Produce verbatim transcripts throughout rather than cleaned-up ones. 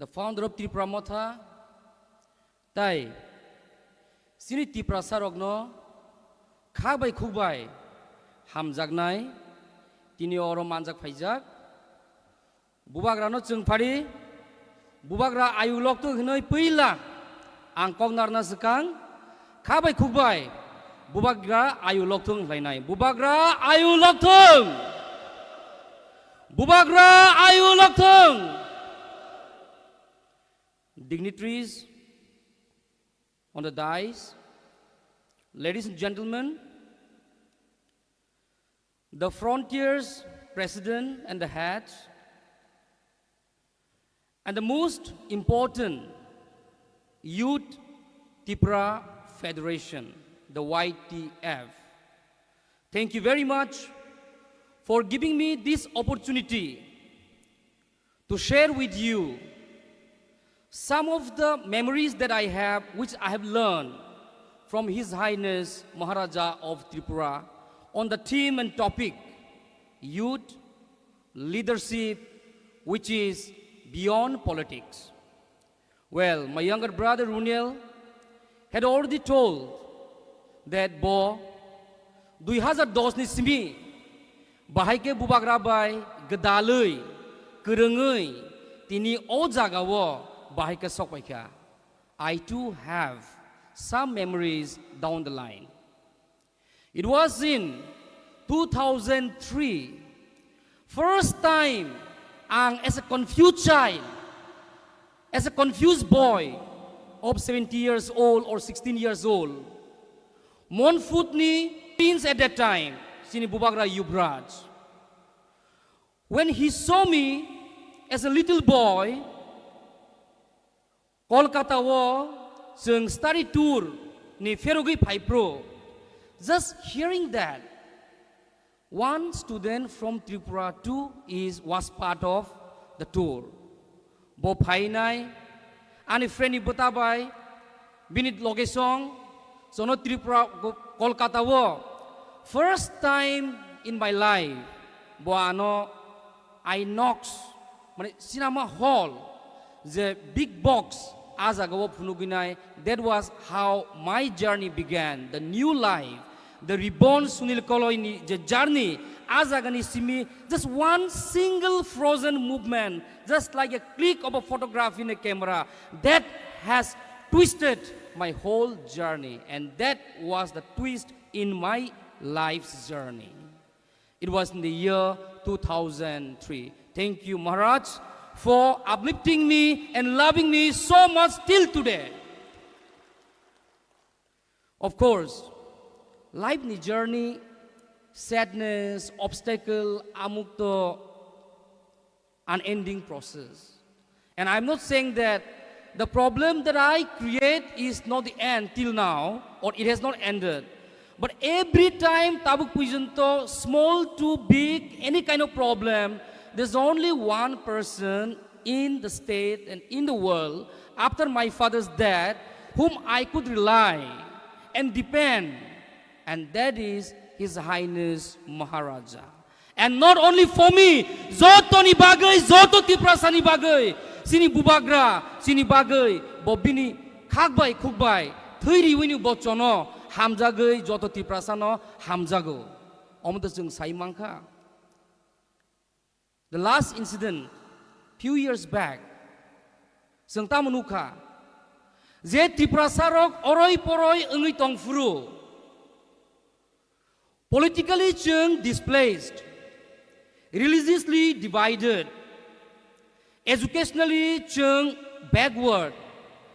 the founder of Tipra Motha, tai chini Tiprasa rokno kha bai khuk bai hamjaknai, tini oro manjak phaijak. Bubagrano chwng phari, bubagra ayu lokthung hinwi pwila ang kok narna swkang, kha bai khuk bai bubagra ayu lokthung hlainai. Bubagra ayu lokthung! Bubagra ayu lokthung! Dignitaries on the dais, ladies and gentlemen, the Frontiers President and the heads, and the most important, Youth Tipra Federation, the Y T F. Thank you very much for giving me this opportunity to share with you some of the memories that I have, which I have learned from His Highness Maharaja of Tripura on the theme and topic, youth leadership, which is beyond politics. Well, my younger brother Runiel had already told that bo dui hazar dos ni simi bahai khe bubagra bai gwdalwi, kwrwngwi tini o jagao bahai khe sokpaikha. I too have some memories down the line. It was in two thousand three, first time ang as a confused child, as a confused boy of seventeen years old or sixteen years old, Monfutni prince at that time, chini bubagra Yuvraj. When he saw me as a little boy, Kolkata o chwng study tour ni pherogwi phai phru. Just hearing that one student from Tripura too is, was part of the tour. Bo phainai, ani friend ni bwta bai, bini loge song, sono Tripura, Kolkata o first time in my life, bo ano Inox, mane cinema hall, je big box, a jagao phunugwinai. That was how my journey began, the new life, the reborn Sunil Koloi ni je journey. A jagani simi just one single frozen movement, just like a click of a photograph in a camera, that has twisted my whole journey, and that was the twist in my life's journey. It was in the year two thousand three. Thank you, Maharaj, for uplifting me and loving me so much till today. Of course, life ni journey, sadness, obstacle, amuk to unending process. And I'm not saying that the problem that I create is not the end till now, or it has not ended. But every time tabuk puijonto, small to big, any kind of problem, there's only one person in the state and in the world after my father's death whom I could rely and depend, and that is His Highness Maharaja. And not only for me, jotoni bagwi, joto Tiprasani bagwi, chini bubagra, chini bagwi, bo bini khak bai khuk bai thwi riwini bo chono hamjagwi, joto Tiprasano hamjago. Omo to chwng sai mankha. The last incident, few years back, chwng tamo nukha je Tiprasa rok oroi poroi wngwi tongphuru, politically chwng displaced, religiously divided, educationally chwng backward,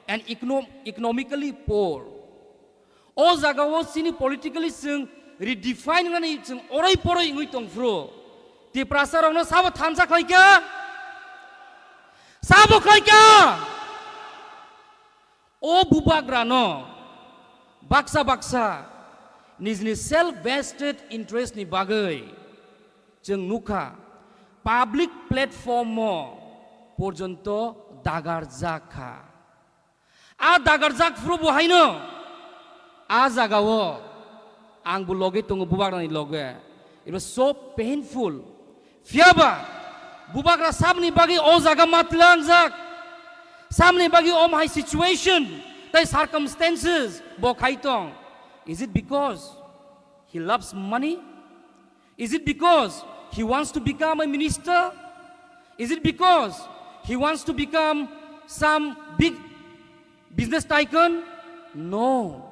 and econo-, economically poor. O jagao chini politically chwng redefine wngnani chwng oroi poroi wngwi tongphuru. Tiprasa rokno sabo thansa khlaikha? Sabo khlaikha? O bubagrano baksa baksa nijni self vested interest ni bagwi chwng nukha, public platform o porjonto dagarjak kha. A dagarjak phuru bo haino a jagao ang bo loge tongo, bubagrani loge. It was so painful. Phiyaba bubagra sabni bagwi o jaga matlangjak. Samni bagwi om hai situation tai circumstances bo khai tong. Is it because he loves money? Is it because he wants to become a minister? Is it because he wants to become some big business tycoon? No.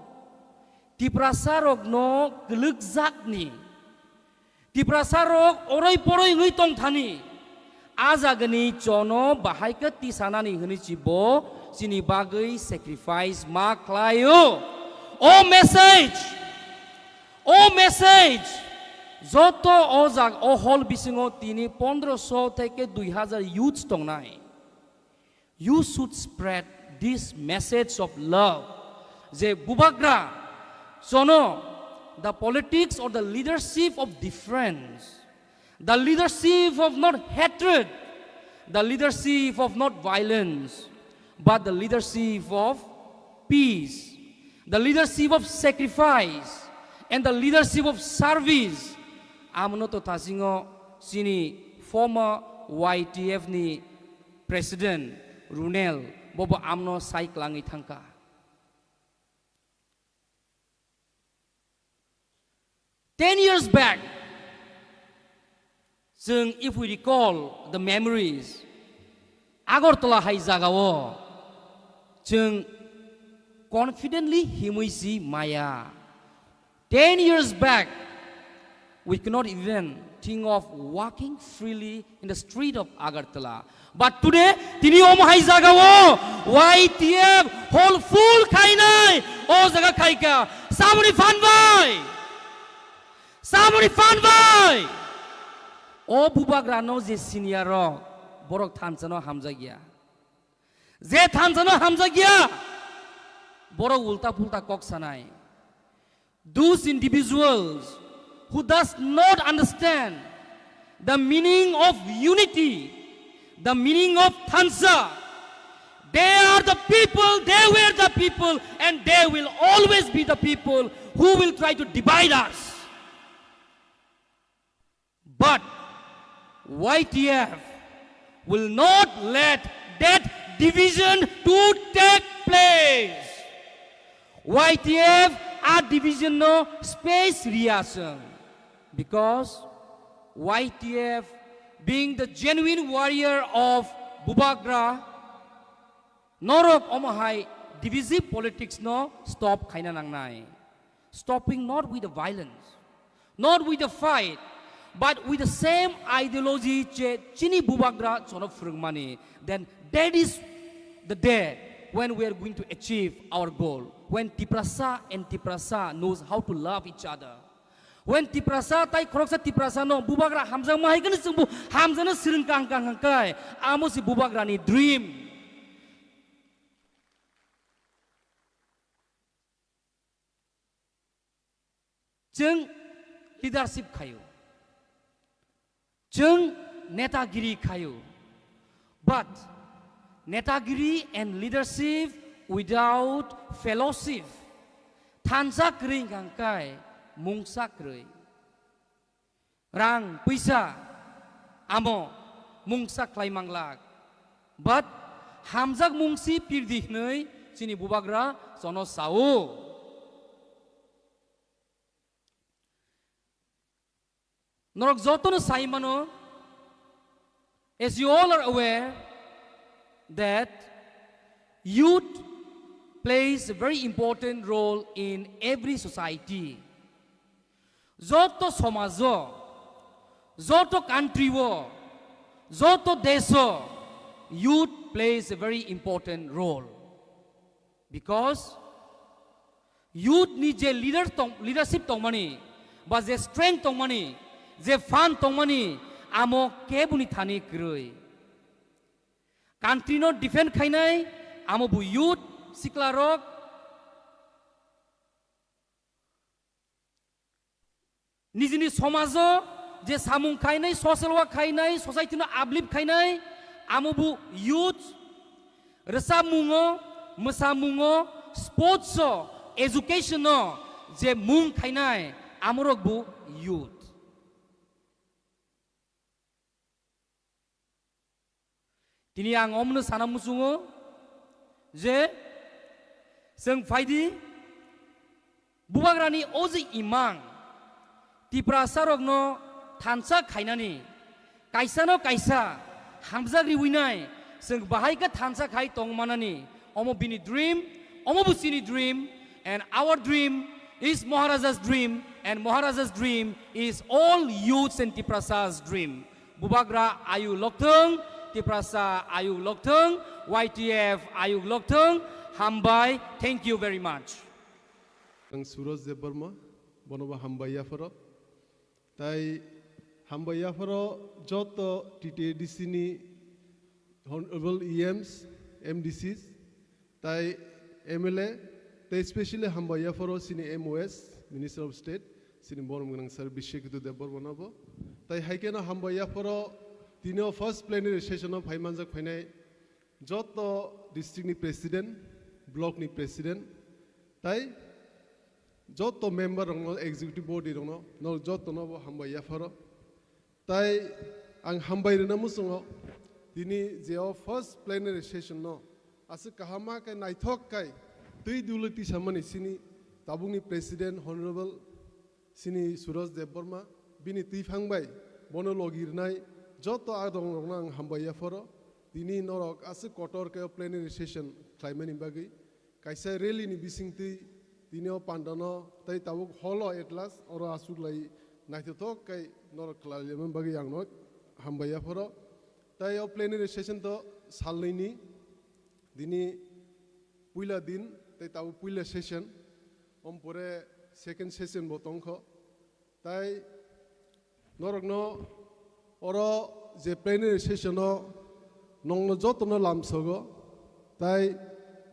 Tiprasa rokno kwlwkjakni, Tiprasa rok oroi poroi wngwi tong thani, a jagani chono bahai khe tisanani hwnwi si bo chini bagwi sacrifice ma khlaio. O message, o message, joto o jag-, o hall bisingo tini pondroso theke dui hazar youths tongnai. You should spread this message of love. Je bubagra chono, the politics or the leadership of difference, the leadership of not hatred, the leadership of not violence, but the leadership of peace, the leadership of sacrifice, and the leadership of service. Amno to tasingo chini former Y T F ni President Runel bobo amno sai klangwi thangkha. Ten years back, chwng, if we recall the memories, Agartala hai jagao chwng confidently himwi si maya. Ten years back, we could not even think of walking freely in the street of Agartala. But today, tini omo hai jagao Y T F hall full khainai, o jaga khaikha. Samuni phan bai! Samuni phan bai! O bubagrano je senior rok, borok thansa no hamjakya. Je thansa no hamjakya, borok ulta pulta kok sanai. Those individuals who does not understand the meaning of unity, the meaning of thansa, they are the people, they were the people, and they will always be the people who will try to divide us. But Y T F will not let that division to take place. Y T F a division no space riyaswng, because Y T F, being the genuine warrior of Bubagra, norok omo hai divisive politics no stop khaina nangnai. Stopping not with the violence, not with the fight, but with the same ideology je chini bubagra chono phwrwngmani, then that is the day when we are going to achieve our goal. When Tiprasa and Tiprasa knows how to love each other. When Tiprasa tai khoroksa Tiprasa no bubagra hamjakma hai khe no chwngbo hamjakna swrwng kang kang kang kai. Amo se bubagrani dream. Chwng leadership khaio, chwng netagiri khaio, but netagiri and leadership without fellowship, thansa kwrwi hwnkha hwnkhe mungsa kwrwi. Rang, puisa, amo mungsa khlai manglak. But hamjak mungsi pirdi hwnwi chini bubagra chono sao. Norok jotono sai mano, as you all are aware that youth plays a very important role in every society. Joto somajo, joto country o, joto desho, youth plays a very important role. Because youth ni je leader tong, leadership tongmani, ba je strength tongmani, je fund tongmani, amo kebuni thani kwrwi. Country no defend khainai, amo bo youth, sikla rok, nijini somajo je samung khainai, social work khainai, society no uplift khainai, amo bo youth. Rwchapmungo, mwsamungo, sports o, education o je mung khainai, amorok bo youth. Tini ang omno sana muchungo, Je chwng phaidi, bubagrani o je imang Tiprasarokno thansa khainani, kaisano kaisa hamjak riwinai, chwng bahai khe thansa khai tongmanani, omo bini dream, omo bo chini dream, and our dream is Maharaja's dream, and Maharaja's dream is all youths and Tiprasas dream. Bubagra ayuk lokthwng, Tiprasa ayuk lokthwng, Y T F ayuk lokthwng. Hambai, thank you very much. Ang Suraj Debbarma, bonobo hambai yapharo. Tai hambai yapharo joto T T A D C ni Honorable E Ms, M D Cs, tai M L A, tai specially hambai yapharo chini M O S, Minister of State, chini borom gwnang sir Bishyakhetu Debbarma nobo. Tai hai kheno hambai yapharo tini o first plenary session o phai manjak phainai joto district ni president, block ni president, tai joto member rokno, executive body rokno, no joto no bo hambai yapharo. Tai ang hambai rwna muchungo, tini je o first plenary session no aswk kaham ma khe naithok khai twi duli tisamani chini tabukni president honorable chini Suraj Debbarma, bini twiphang bai bono logi rwnai joto adong rokno ang hambai yapharo. Tini norok aswk kotor khe o plenary session khlaimani bagwi. Kaisa rally ni bisingtwi tini o pandano tei tabuk hall o at last oro aswk lai naithothok khe norok khlai lamani bagwi ang no hambai yapharo. Tai o plenary session to salnwi ni, dini puila din tei tabuk puila session, om pore second session bo tongkho. Tai norokno oro je plenary session o nongno jotono lamsogo, tai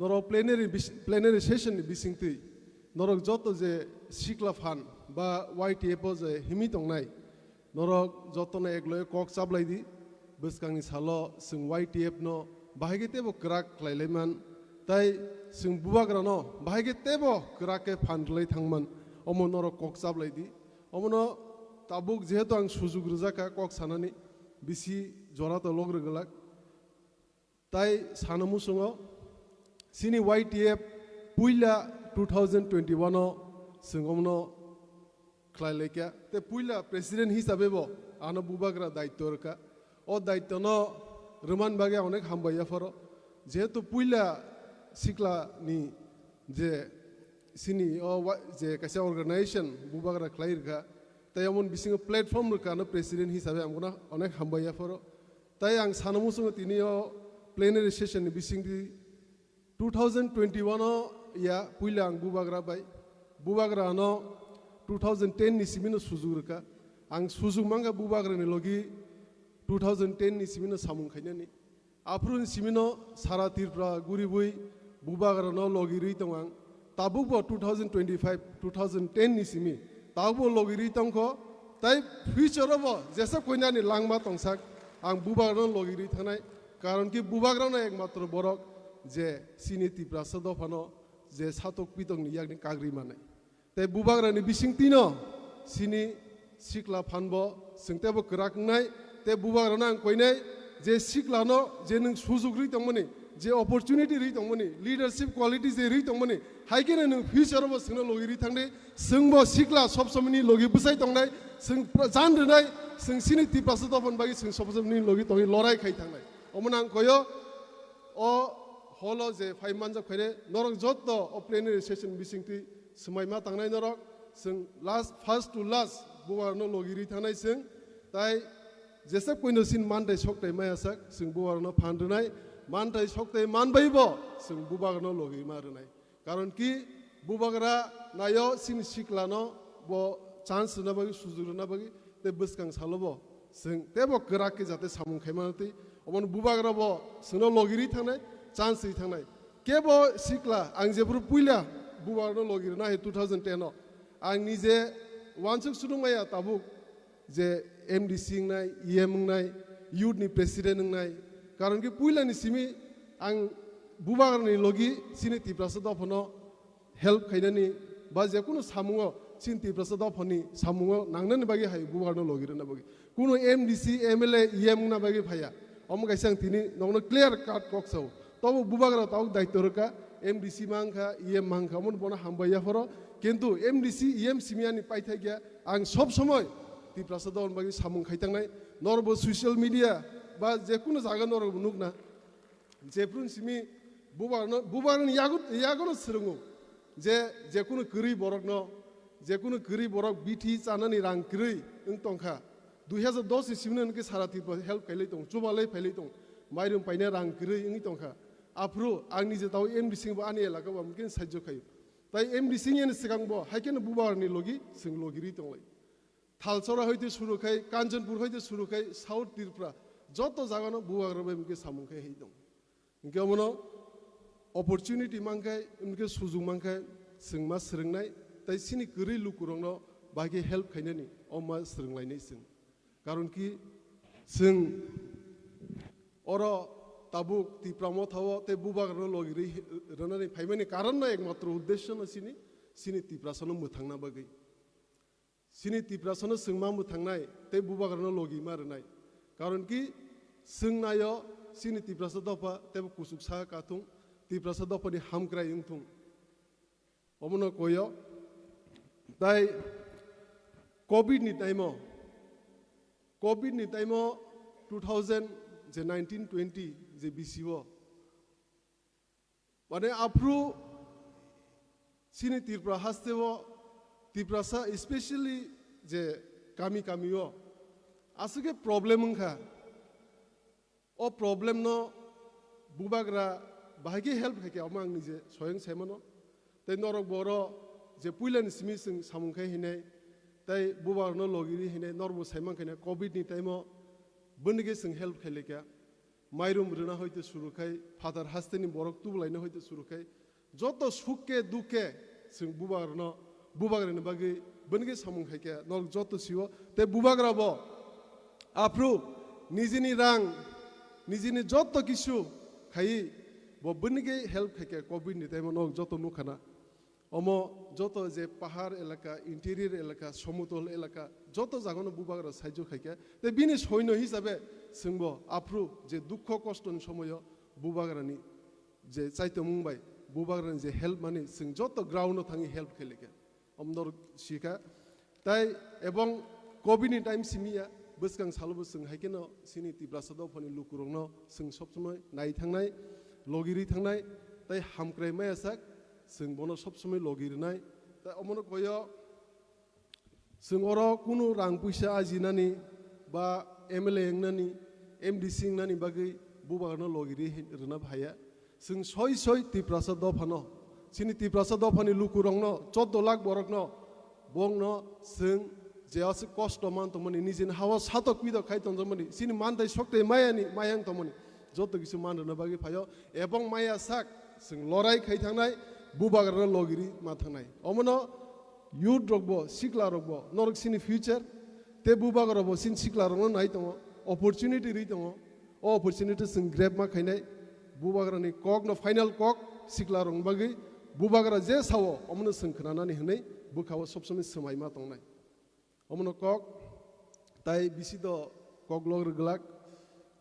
norok plenary bis-, plenary session ni bisingtwi norok joto je sikla phan ba Y T F o je himi tongnai, norok jotono ekloge kok chaplai di, bwskangni salo chwng Y T F no bahai khe teibo kwrak khlai lai man, tai chwng bubagrano bahai khe teibo kwrak khe phan rwlai thang man, omo norok kok chaplai di. Omono tabuk jehetu ang sujuk rwjak kha kok sanani, bisi jora to log rwgwlak. Tai sana muchungo, chini Y T F puila two thousand twenty-one o chwng omono khlai laikha. Te puila president hisabe bo ano bubagra daityo rwkha. O daityo no rwman bagwi onek hambai yapharo. Jehetu puila sikla ni je chini o wa-, je kaisa organization bubagra khlai rwkha. Tai omo bisingo platform rwkha ano president hisabe ang bono onek hambai yapharo. Tai ang sana muchungo tini o plenary session ni bisingtwi two thousand twenty-one o ya puila ang bubagra bai, bubagra ano two thousand ten ni simi no sujuk rwkha. Ang sujuk mangkha bubagra ni logi two thousand ten ni simi no samung khainani. Aphuru ni simi no sara Tripura guribwi bubagra no logi rwi tong ang. Tabuk bo two thousand twenty-five, two thousand ten ni simi tabuk bo logi rwi tongkho. Tai future o bo jesa koinani langma tongsak ang bubagra no logi rwi thangnai. Karon ki bubagra no ekmatro borok je chini Tiprasa dopha no je satok pitok ni yakni kagri manai. Tei bubagrani bisingtwino chini sikla phanbo chwng teibo kwrak wngnai, tei bubagrano ang koinai je siklano je nwng sujuk rwi tongmani, je opportunity rwi tongmani, leadership quality je rwi tongmani, hai kheno nwng future-o bo chwngno logi rwi thangdi, chwngbo sikla sob somoini logi bwsai tongnai, chwng pra-, jan rwnai, chwng chini Tiprasa dophani bagwi chwng sob somoini logi tongwi lorai khai thangnai. Omono ang koyo, o holo je phai manjak phaire, norok jotto o plenary session bisingtwi swmai ma tangnai norok, chwng last, first to last, bubagrano logi rwi thangnai chwng, tai jesep koino sin mantai soktai maya sak, chwng bubagrano phan rwnai, mantai soktai manbaibo chwng bubagrano logi ma rwnai. Karon ki bubagra nayo chini siklano bo chance rwna bagwi, sujug rwna bagwi, tei bwskang salo bo chwng teibo kwrak khe jate samung khai mano twi, omono bubagra bo chwngno logi rwi thangnai, chance rwi thangnai. Kebo sikla, ang jephuru puila bubagrano logi rwna hai two thousand ten o, ang nije uansuk sunung maya tabuk je M D C wngnai, E M wngnai, youth ni president wngnai, karon ki puila ni simi ang bubagra ni logi chini Tiprasa dophano help khainani ba je kunu samungo chini Tiprasa dophani samungo nangnani bagwi hai bubagrano logi rwna bagwi. Kunu M D C, M L A, E M wngna bagwi phaiya. Omo kaisa ang tini nokno clear cut kok sao. Tobo bubagra tabuk daityo rwkha, M D C mankha, E M mankha, omo bono hambai yaphoro. Kintu M D C, E M simi ani paithai khe ang sob somoi Tiprasa dophani bagwi samung khai tangnai. Norokbo social media ba jekunu jaga norokbo nukna. Jephru simi bubagrano, bubagrani yago, yagono swrwngo je jekunu kwrwi borokno, jekunu kwrwi borok bithi chanani rang kwrwi wng tongkha. Dui hazar dos ni simi hwnkhe sara Tripura help khailai tong, chubalai phailai tong, mairum paina rang kwrwi wngwi tongkha. Aphuru ang nije tao M D C bo ani elaka bo amkhe sajjo khaio. Tai M D C ni swkang bo hai kheno bubagrani logi, swng logirwi tonglai. Thalchora hoite suru khai, Kanchanpur hoite suru khai, South Tripura, joto jagano bubagra bai amkhe samung khai hai tong. Hingke omono opportunity mankhai, hingke sujung mankhai, chwng ma swrwngnai, tai chini kwrwi lukurokno bahai khe help khainani, o ma swrwnglainai chwng. Karon ki chwng oro tabuk Tipra Mothao tei bubagrano logi rwi rwnani phaimani karon no ekmatro uddesho no chini, chini Tiprasano mwthangna bagwi. Chini Tiprasano chwng ma mwthangnai tei bubagrano logi ma rwnai. Karon ki chwng naio chini Tiprasa dopha teibo kuchuk sa kathung, Tiprasa dophani hamkrai wngthung. Omono koyo. Tai covid ni time o, covid ni time o two thousand je nineteen twenty je B C o, mane aphru chini Tripura haste o, Tiprasa especially je kami kami o aswk khe problem wngkha. O problem no bubagra bahai khe help khai khe omo ang nije soyang sai mano. Tei norok boro je puila ni simi chwng samung khai hinai, tei bubagrano logi ri hinai, norok bo sai mankha na covid ni time o bini khe chwng help khai lekha. Mairum rwna hoite suru khai, phatar hasteni borok tubulaina hoite suru khai, joto suk khe duk khe chwng bubagrano, bubagrani bagwi bini khe samung khai khe norok joto sio. Tei bubagra bo aphru nijini rang, nijini joto kisu khai bo bini khe help khai khe covid ni time o norok joto nukha na. Omo joto je pahar elaka, interior elaka, somotol elaka, joto jagano bubagra saijo khaikha. Tei bini soino hisabe chwngbo aphru je dukho kostoni somoyo bubagrani je chaitomung bai, bubagrani je help mani chwng joto ground o thangwi help khailekha. Omdor sikha. Tai ebong covid ni time simi ya, bwskang salo bo chwng hai kheno chini Tiprasa dophani lukurokno chwng sob somoi nai thangnai, logi ri thangnai, tai hamkrai maya sak chwng bono sob somoi logi rinai. Tai omono koyo chwng oro kunu rang puisa ajinani ba M L A wngnani, M D C wngnani bagwi bubagrano logi ri rwna phaiya. Chwng soi soi Tiprasa dophano, chini Tiprasa dophani lukurokno, chordo lakh borokno, bongno chwng je aswk kosto man tongmani, nijini hao satok pidok khai tongjakmani, chini mantai soktai mayani mayang tongmani, joto kisu man rwna bagwi phaio, ebong maya sak chwng lorai khai thangnai, bubagrano logi ri ma thangnai. Omono youth rokbo, sikla rokbo, norok chini future, tei bubagra bo chini sikla rokno nai tongo, opportunity ri tongo. O opportunity chwng grab ma khainai, bubagrani kokno final kok sikla rokni bagwi bubagra je sao omono chwng khnanani hwnwi bwkhao sob somoi swmai ma tongnai. Omono kok tai bisi do kok lok rwglak.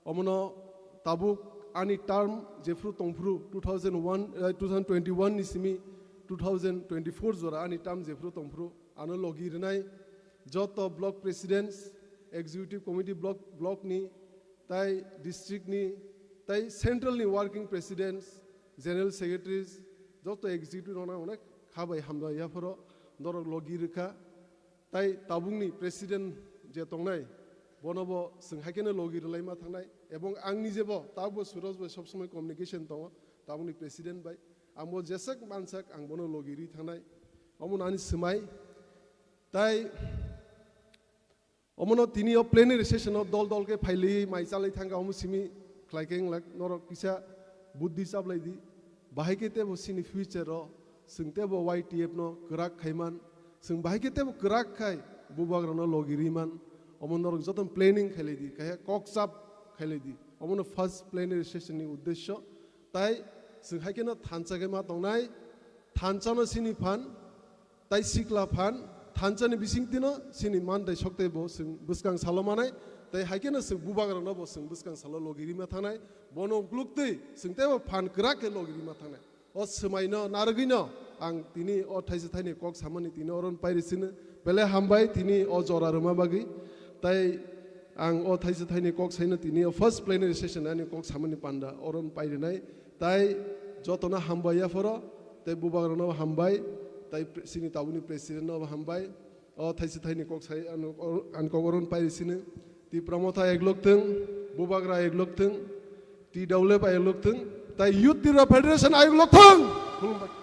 Omono tabuk ani term jephru tongphru two thousand one, eh, two thousand twenty-one ni simi two thousand twenty-four jora ani term jephru tongphru ano logi rwnai joto block presidents, executive committee block, block ni tai district ni, tai central ni working presidents, general secretaries, joto executive rokno onek kha bai hamjak yaphoro norok logi rwkha. Tai tabukni president je tongnai, bono bo chwng hai kheno logi rwlai ma thangnai, ebong ang nije bo tabukbo Suraj bai sob somoi communication tongo tabukni president bai, ang bo jeswk mansak ang bono logi ri thangnai, omo nani swmai. Tai omono tini o plenary session o dol dol khe phailwi mai chalai thangkha, omo simi khlai khe wnglak norok kisa buddhi chaplai di, bahai khe tebo chini future o chwng tebo Y T F no kwrak khai man, chwng bahai khe tebo kwrak khai bubagrano logi ri man, omo norok joto planning khailai di, kaiha kok chap khailai di, omono first plenary session ni uddesyo. Tai chwng hai kheno thansa khe ma tongnai, thansa no chini phan, tai sikla phan, thansa ni bising tino chini man tai sok tei bo chwng bwskang salo manai, Tei hai kheno chwng bubagrano bo chwng bwskang salo logi rima thangnai, bono ukluktwi chwng teibo phan kwrak khe logi rima thangnai. O swmaino narwgwino ang tini o thaisa thaini kok samani tini oron pairi sino. Belai hambai tini o jora rwma bagwi. Tai ang o thaisa thaini kok saino tini o first plenary session ani kok samani panda oron pairinai. Tai jotono hambai yaphoro, tei bubagrano hambai, tai pre-, sini tabukni president no hambai. O thaisa thaini kok sai ano or-, ani kok oron pairi sino. Tipra Motha eglok thung, bubagra eglok thung, T W F eglok thung, tai Youth Tipra Federation eglok thung. Khulumbai.